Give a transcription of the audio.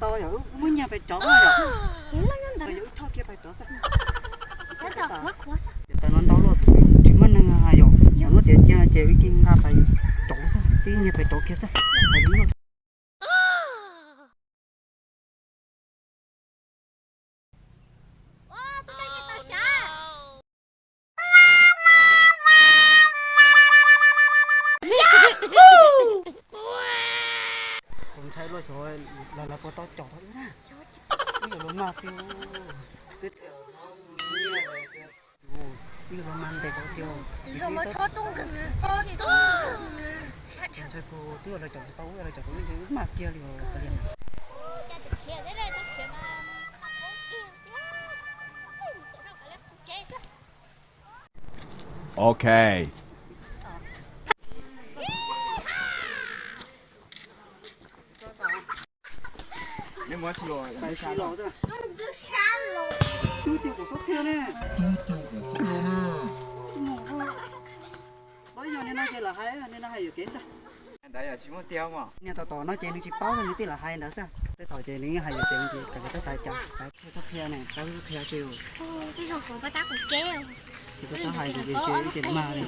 Tau yog wb muab nyiag pais rov yog. Yog wb thauj kiag pais rov xwb. Yog tas no ntau luaj tsis muaj neeg yog, yog muab txiav cia no ces wb cia nqa pais rov xwb, wb nyiag pais rov kiag xwb. Tus ntxhais luaj xyov los lawv puas tau caum tau wb na. Wb yuav luag mag tiag. Wb yuav luag mag ntes tau tiag. Tus ntxhais kuv twb yuav lawv caum tsis tau, wb yuav lawv caum tau wb mag kiag li os. Ok. Twb tiag kuv txhob qhia ne. Ib yog li no ces lam hais, nej no hais yuam kev xwb. Niag tom tom no ces nws tsis paub, nws tij lam hais ntawd xwb. Tej thaum ces nws hais yuam kev ces kom cov txhob xav cas. Txhob qhia ne, txhob qhia tsis. Tej zaum kuv pab tab kuv kev. Ces txhob hais ces ces mag li.